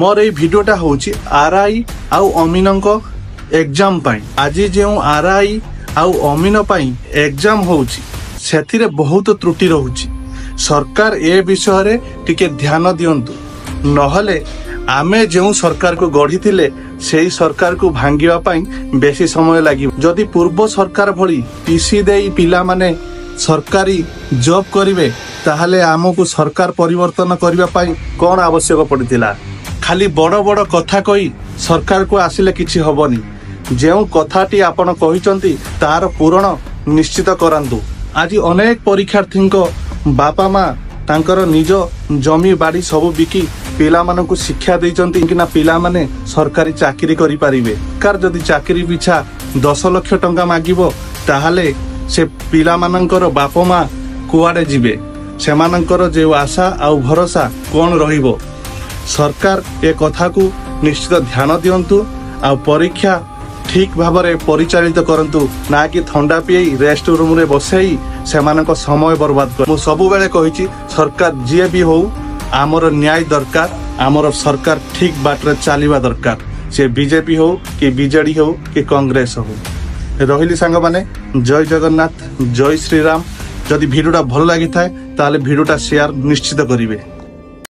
ମୋର ଏଇ ଭିଡ଼ିଓଟା ହେଉଛି ଆର୍ I ଆଉ ଅମିନଙ୍କ ଏକ୍ଜାମ ପାଇଁ। ଆଜି ଯେଉଁ ଆର୍ I ଆଉ ଅମିନ ପାଇଁ ଏକ୍ଜାମ ହେଉଛି, ସେଥିରେ ବହୁତ ତ୍ରୁଟି ରହୁଛି। ସରକାର ଏ ବିଷୟରେ ଟିକେ ଧ୍ୟାନ ଦିଅନ୍ତୁ, ନହେଲେ ଆମେ ଯେଉଁ ସରକାରକୁ ଗଢ଼ିଥିଲେ ସେଇ ସରକାରକୁ ଭାଙ୍ଗିବା ପାଇଁ ବେଶୀ ସମୟ ଲାଗିବ। ଯଦି ପୂର୍ବ ସରକାର ଭଳି ପିସି ଦେଇ ପିଲାମାନେ ସରକାରୀ ଜବ୍ କରିବେ, ତାହେଲେ ଆମକୁ ସରକାର ପରିବର୍ତ୍ତନ କରିବା ପାଇଁ କ'ଣ ଆବଶ୍ୟକ ପଡ଼ିଥିଲା? ଖାଲି ବଡ଼ ବଡ଼ କଥା କହି ସରକାରକୁ ଆସିଲେ କିଛି ହବନି। ଯେଉଁ କଥାଟି ଆପଣ କହିଛନ୍ତି, ତାର ପୂରଣ ନିଶ୍ଚିତ କରାନ୍ତୁ। ଆଜି ଅନେକ ପରୀକ୍ଷାର୍ଥୀଙ୍କ ବାପା ମା ତାଙ୍କର ନିଜ ଜମି ବାଡ଼ି ସବୁ ବିକି ପିଲାମାନଙ୍କୁ ଶିକ୍ଷା ଦେଇଛନ୍ତି କି ନା ପିଲାମାନେ ସରକାରୀ ଚାକିରି କରିପାରିବେ। ସରକାର ଯଦି ଚାକିରି ପିଛା 10 ଲକ୍ଷ ଟଙ୍କା ମାଗିବ, ତାହେଲେ ସେ ପିଲାମାନଙ୍କର ବାପା ମା କୁଆଡ଼େ ଯିବେ? ସେମାନଙ୍କର ଯେଉଁ ଆଶା ଆଉ ଭରସା କ'ଣ ରହିବ? ସରକାର ଏ କଥାକୁ ନିଶ୍ଚିତ ଧ୍ୟାନ ଦିଅନ୍ତୁ ଆଉ ପରୀକ୍ଷା ଠିକ୍ ଭାବରେ ପରିଚାଳିତ କରନ୍ତୁ, ନା କି ଥଣ୍ଡା ପିଏଇ ରେଷ୍ଟ ରୁମ୍ରେ ବସେଇ ସେମାନଙ୍କ ସମୟ ବର୍ବାଦ କର। ମୁଁ ସବୁବେଳେ କହିଛି, ସରକାର ଯିଏ ବି ହଉ, ଆମର ନ୍ୟାୟ ଦରକାର। ଆମର ସରକାର ଠିକ୍ ବାଟରେ ଚାଲିବା ଦରକାର, ସେ ବିଜେପି ହଉ କି ବିଜେଡି ହଉ କି କଂଗ୍ରେସ ହଉ। ରହିଲି ସାଙ୍ଗମାନେ, ଜୟ ଜଗନ୍ନାଥ, ଜୟ ଶ୍ରୀରାମ। ଯଦି ଭିଡ଼ିଓଟା ଭଲ ଲାଗିଥାଏ, ତାହେଲେ ଭିଡ଼ିଓଟା ସେୟାର ନିଶ୍ଚିତ କରିବେ।